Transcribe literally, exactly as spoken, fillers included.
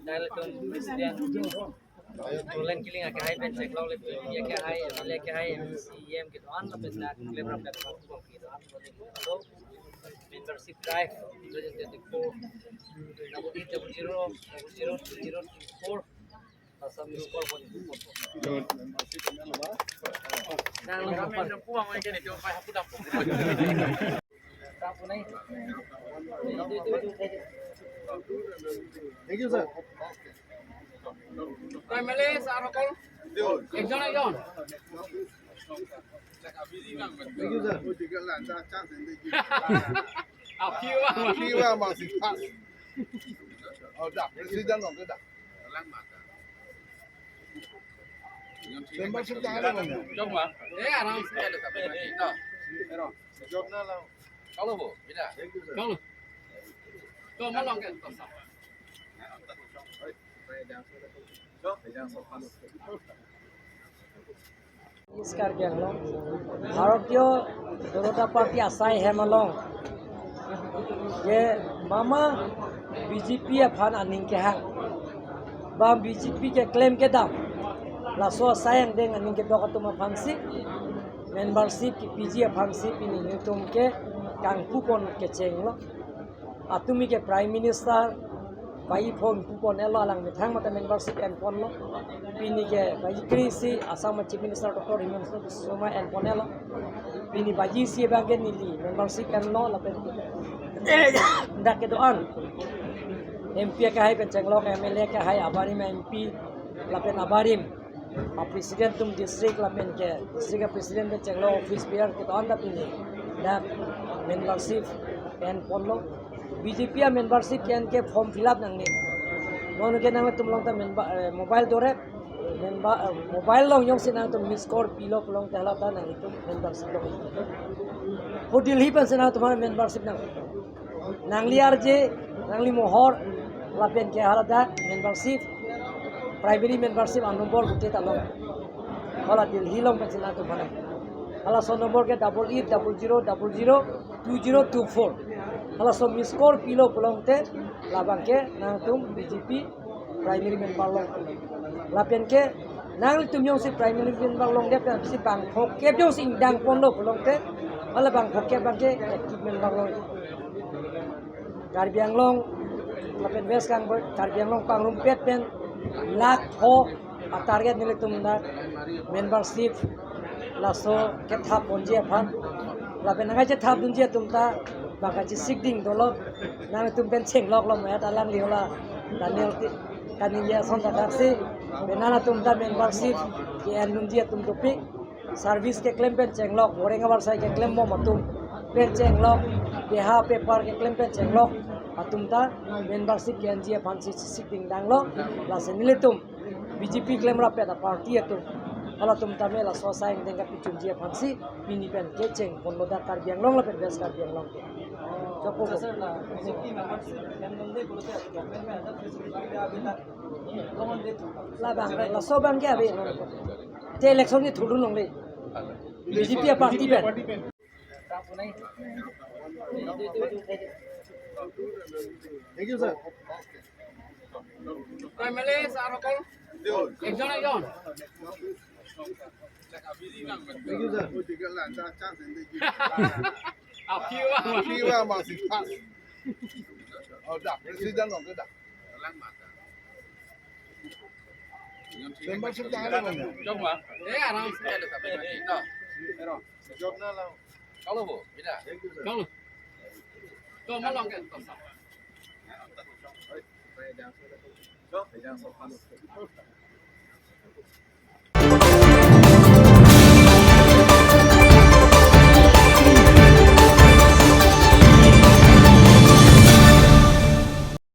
Nangtum president Roland Killing akehai pen cheklok le pen akehai, M L A akehai, M C, E M kedo-an lapen dak klem rap dak bang bang kedo-an. So, membership drive twenty twenty-four, double eight double zero, double zero, two zero two four. Assam is called for. Nang lo apa? Thank you, sir. M L A sir সকল একজন একজন। Thank you, sir. Akiwa. Akiwa masih pas. Oh, dah, president dong, dah. Membership dah ada, Bang? Coba. Eh, aram se ada tapi lagi. Toh. Kalau bu, beda. Kalau. Kalau mau long kan. East Karbi Anglong, Bharatiya Janata Party asai hem along, je mama B J P aphan aning kehang, bang B J P keklem kedam, laso asai angdeng aning kedok atum aphansi, membership kepiji aphansi pini nelitum ke kangpupon kechenglo. Atumi ke Prime Minister bai phone pupon elo, alang methang mate membership enponlo. Pini ke bai kri si Assam Chief Minister Doctor Himanta Biswa Sarma enpon elo. Pini bai si abang ke neli membership enlo lapen dak kedo-an M P akehai pen chenglok, M L A akehai, abarim M P lapen abarim a president atum district lapen ke district a president pen chenglok, office bearer kedo-an ta pini dak membership enponlo. B J P a membership ke-en ke form fill up nangne. Non ke nangtum along ta member, eh, mobile dore, member, eh, mobile along jongsi nangtum miss call pilo pulote hala ta nangtum membership long. Ho Delhi pensi nangtum aphan membership nang. Nangli R J, nangli mohor, lapen ke hala ta membership, primary membership a number pute ta long. Hala Delhi along pensi nangtum aphan. Halaso number ke double eight double zero double zero two zero two four. Halaso miss call pilo pulote labang ke nangtum B J P primary member long. Lapen ke nangtum jongsi primary member longdet pensi bang phongkep jongsi ingdang ponlo pulote, hala bang phongkep abang ke active member long. Karbi Anglong lapen West Karbi, Karbi Anglong pangrumpet pen lakh pho a target nelitum dak membership laso kethap ponji aphan. Lapen nangkachethap dunji atum ta bang kachesik ding dolo. Nangtum pen chengloklo, mat alangli hala Daniel Ti-, Kaniya ason ta thaksi. Pen nangtum ta membership ke-en dunji atum dopik. Service keklem pen chenglok, boreng abar sai keklem bom atum pen chenglok, beha paper keklem pen chenglok atum ta membership ke-enji aphansi chesik ding danglo. Lasi nelitum B J P klem rapet a party atum, halatum tame laso asai angdeng kapachunji aphansi pini pen kecheng ponlo dak Karbi Anglong lapen West Karbi Anglong ke. Joko. Sir, la B J P membership enlongle pulote government pen ada facility ave ta? Labang, laso abang ke ave. Te election ni thudun longle. B J P a party pen. Thank you, sir. M L A sir সকল একজন একজন। Thank you, sir. Akiwa. Akiwa masih pas. Oh, dah, president dong, dah. Membership dah ada, Bang? Coba. Eh, aram se ada tapi lagi. Toh. Kalau bu, beda. Kalau. Kalau mau long kan.